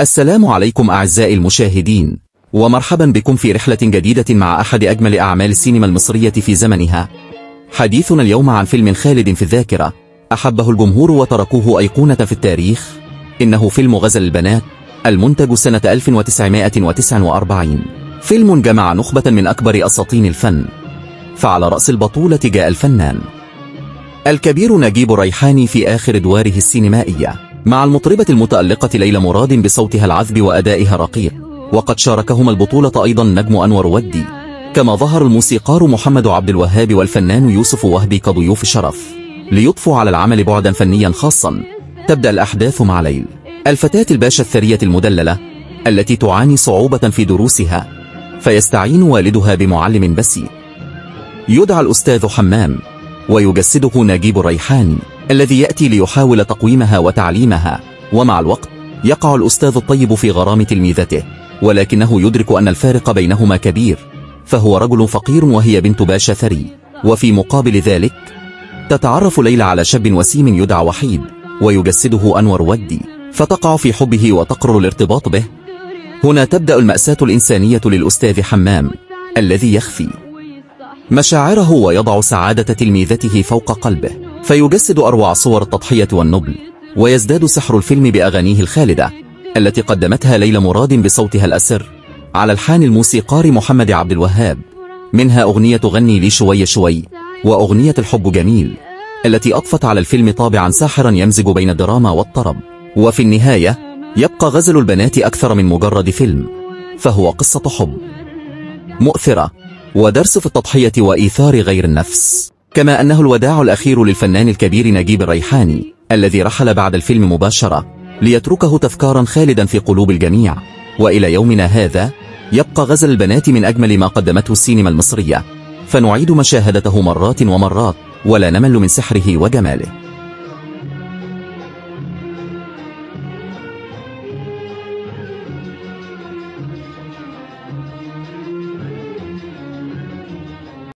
السلام عليكم أعزائي المشاهدين، ومرحبا بكم في رحلة جديدة مع أحد أجمل أعمال السينما المصرية في زمنها. حديثنا اليوم عن فيلم خالد في الذاكرة، أحبه الجمهور وتركوه أيقونة في التاريخ. إنه فيلم غزل البنات، المنتج سنة 1949. فيلم جمع نخبة من أكبر أساطين الفن، فعلى رأس البطولة جاء الفنان الكبير نجيب الريحاني في آخر أدواره السينمائية، مع المطربة المتألقة ليلى مراد بصوتها العذب وأدائها الرقيق. وقد شاركهما البطولة أيضا نجم أنور وجدي، كما ظهر الموسيقار محمد عبد الوهاب والفنان يوسف وهبي كضيوف شرف، ليضفوا على العمل بعدا فنيا خاصا. تبدأ الأحداث مع ليل، الفتاة الباشا الثرية المدللة التي تعاني صعوبة في دروسها، فيستعين والدها بمعلم بسيط يدعى الأستاذ حمام، ويجسده نجيب الريحاني الذي يأتي ليحاول تقويمها وتعليمها. ومع الوقت يقع الأستاذ الطيب في غرام تلميذته، ولكنه يدرك أن الفارق بينهما كبير، فهو رجل فقير وهي بنت باشا ثري. وفي مقابل ذلك تتعرف ليلى على شاب وسيم يدعى وحيد، ويجسده أنور وجدي، فتقع في حبه وتقرر الارتباط به. هنا تبدأ المأساة الإنسانية للأستاذ حمام الذي يخفي مشاعره ويضع سعادة تلميذته فوق قلبه، فيجسد أروع صور التضحية والنبل. ويزداد سحر الفيلم بأغانيه الخالدة التي قدمتها ليلى مراد بصوتها الأسر على الحان الموسيقار محمد عبد الوهاب، منها أغنية غني لي شوي شوي، وأغنية الحب جميل، التي أضفت على الفيلم طابعا ساحرا يمزج بين الدراما والطرب. وفي النهاية يبقى غزل البنات أكثر من مجرد فيلم، فهو قصة حب مؤثرة ودرس في التضحية وإيثار غير النفس. كما أنه الوداع الأخير للفنان الكبير نجيب الريحاني الذي رحل بعد الفيلم مباشرة ليتركه تذكارا خالدا في قلوب الجميع. وإلى يومنا هذا يبقى غزل البنات من أجمل ما قدمته السينما المصرية، فنعيد مشاهدته مرات ومرات ولا نمل من سحره وجماله.